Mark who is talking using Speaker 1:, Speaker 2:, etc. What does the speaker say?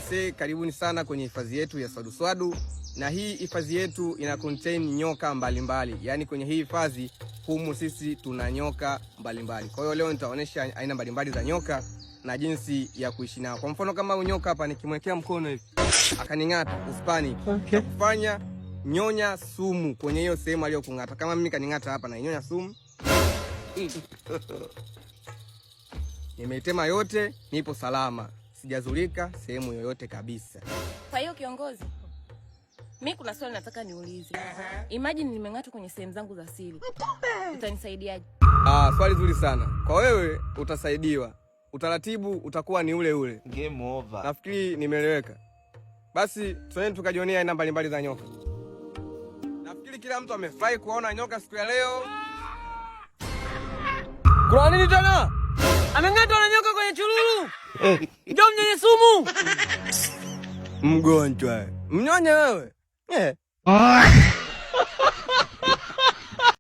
Speaker 1: Aisee, karibuni sana kwenye hifadhi yetu ya Swaduswadu, na hii hifadhi yetu ina contain nyoka mbalimbali mbali. Yaani kwenye hii hifadhi humu sisi tuna nyoka mbalimbali. Kwa hiyo leo nitaonyesha aina mbalimbali za nyoka na jinsi ya kuishi nao. Kwa mfano kama nyoka hapa nikimwekea mkono hivi akaning'ata, usipanic.
Speaker 2: Okay.
Speaker 1: Kufanya nyonya sumu kwenye hiyo sehemu aliyokung'ata. Kama mimi kaning'ata hapa na nyonya sumu nimeitema yote, nipo salama, sijazulika sehemu yoyote kabisa.
Speaker 3: Kwa hiyo kiongozi, mi kuna swali nataka niulize. Imagine nimeng'atwa kwenye sehemu zangu za siri, utanisaidiaje?
Speaker 1: Ah, swali zuri sana. Kwa wewe utasaidiwa, utaratibu utakuwa ni ule ule.
Speaker 4: Game over.
Speaker 1: Nafikiri nimeeleweka. Basi twendeni tukajionea aina mbalimbali za nyoka. Nafikiri kila mtu amefurahi kuona nyoka siku ya leo. Kuna nini tena?
Speaker 2: Ameng'atwa na nyoka kwenye chululu. Njoo mnyenye sumu.
Speaker 1: Mgonjwa mnyonye wewe, eh.